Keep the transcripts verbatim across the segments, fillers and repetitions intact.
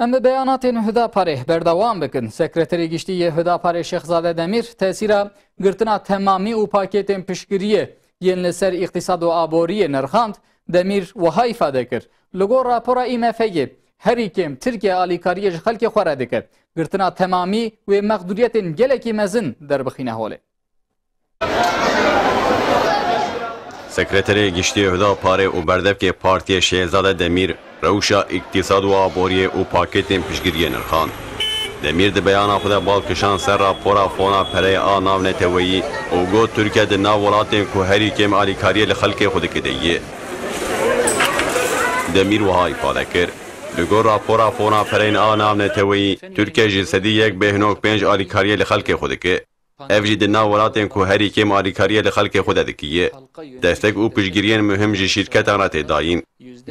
Em bi beyanatên Hudaparê berdewam bikin. Sekreterê Giştî yê Hudaparê Şêxzade Demîr tesîra girtina temamî û pakêtên piştgiriyê yên li ser îqtîsad û aboriyê nirxand. Demîr wiha îfade kir, li gor rapora IMF'ê herî kêm Tirkiye alîkariyê ji xelkê xwe re dike. Girtina temamî wê mexdûriyetên gelekî mezin derbixîne holê. Sekreterê Giştî Huda Parê û berdevkê Partiyê Şêhzade Demîr rewşa îktisad û aboriyê û pakêtên piştgiriyê nirxand. Demîr di beyana xwe de bal kişand ser rapora Fona Pereyê a Navneteweyî û got, Tirkiye di nav welatên ku herî kêm alîkariyê li xelkê xwe dike de ye. Demîr wiha îfade kir, Li gor rapora Fona Pereyên a Navneteweyî, Tirkiye ji sedî yek bêhnok pênc alîkariyê li xelkê xwe dike. Ev jî di nav welatên ku herî kêm alîkariyê li xelkê xwe de dikiye. Destek û piştgiriyên muhim ji şîrketan re tê dayîn.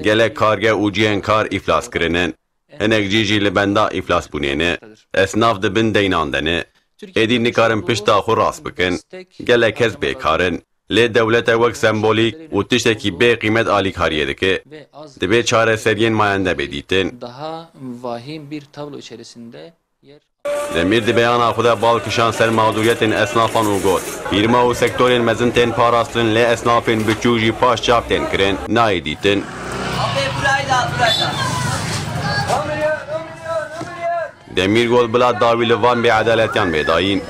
Gelek kargeh û cihên kar îflas kirine. Hinek cî jî li benda îflasbûnê ne. Esnaf di bin deynan de ne. Êdî nikarin pişta xwe rast bikin. Gelek kes bêkar in. Lê dewlete wek sembolîk û tiştekî bê qîmet alîkariyê dike. Divê çareseriyên mayende bê dîtin. Daha vahim bir tablo içerisinde yer Demîr di beyana xwe de bal kişand ser mağduriyetên esnafan û got, Fîrma û sektorên mezin tên parastin, lê esnafên biçûk jî paş çav tên kirin, nayê dîtin. Demîr got, Bila dawî li van bêedaletiyan bê dayîn.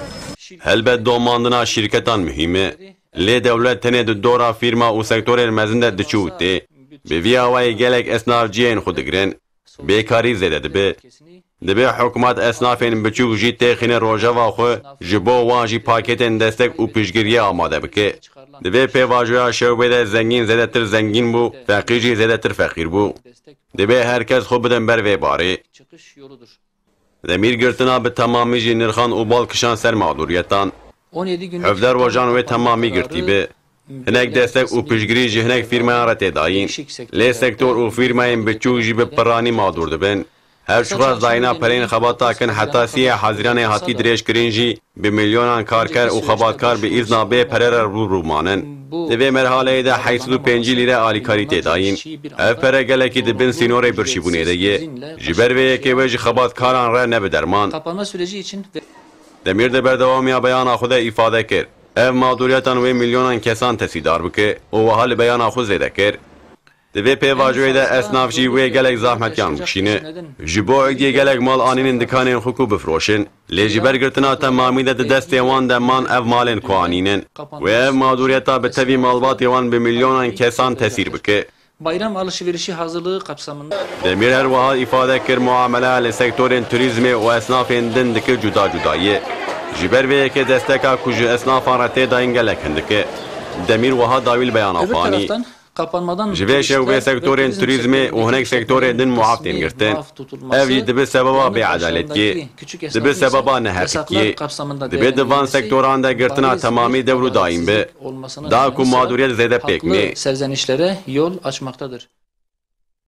Helbet domandina şîrketan muhîm e. Lê dewlet tenê di dora fîrma û sektorên mezin de diçû û tê. Bi vî awayî gelek esnaf cihên xwe digirin. Bêkarî zêde dibe. Dibe hikûmet esnafên biçûk jî têxîne rojeva xwe, ji bo wan jî pakêtên destek û piştgiriyê amade bike. Divê pêvajoya şewbê de zengîn zêdetir zengîn bû, feqîr jî zêdetir feqîr bû. Divê her kes xwe bidin ber vê barê. Demîr girtina bi temamî jî nirxan û bal kişan ser mağduriyetan. Hevdeh rojan wê temamî girtî bi. Hinek destek û piştgirî ji hinek fîrmayan re tê dayîn. Lê sektor û fîrmayên biçûk jî bi piranî mağdur dibin. Her çiqas dayîna pereyên xebata kin heta siyê Hezîranê hatî dirêjkirin jî bi milyonan karker û xebatkar bi îzna bê pere re rû rû manin. Di vê merhaleyê de heyt sed û pêncî lîre alîkarî tê dayîn. Ev pere gelekî di bin sînorê birçîbûnê de ye. Ji ber vê yekê wê ji xebatkaran re ne bi derman. Kapanma süreci için ve Demîr di berdewamiya beyana xwe de îfade kir, Ev mağduriyetan wê milyonan kesan tesîdar bike û wiha li beyana xwe zêde kir, Di vê pêvajoyê de esnaf jî wê gelek zahmetiyan bikişîne. Ji bo êdî gelek mal anînin dikanên xwe ku bifroşin. Lê ji ber girtina temamî de di destê wan de man ev malên ku anînin. Wê ev mağduriyeta bi tevî malbatê wan bi milyonan kesan tesîr bike. Bayram alışverişi hazırlığı kapsamında Demîr her wiha îfade kir, muameleya li sektorên turîzmê û esnafên din dike cuda cuda ye. Ji ber vê yekê desteka ku ji esnafan re tê dayîn gelek hindik e. Demîr wiha dawî li beyana Öbür xwe anî. taraftan kapanmadan Ji vê şew vê sektorên turîzmê û hinek sektorên din muaf tên girtin. Ev jî dibe sebeba bêedaletiyê, dibe sebeba neheqîtiyê. Dibe di van sektoran de girtina temamî dewr û daîm be. Da ku madûriyet zêde pêk nê. Serzenişlere yol açmaktadır.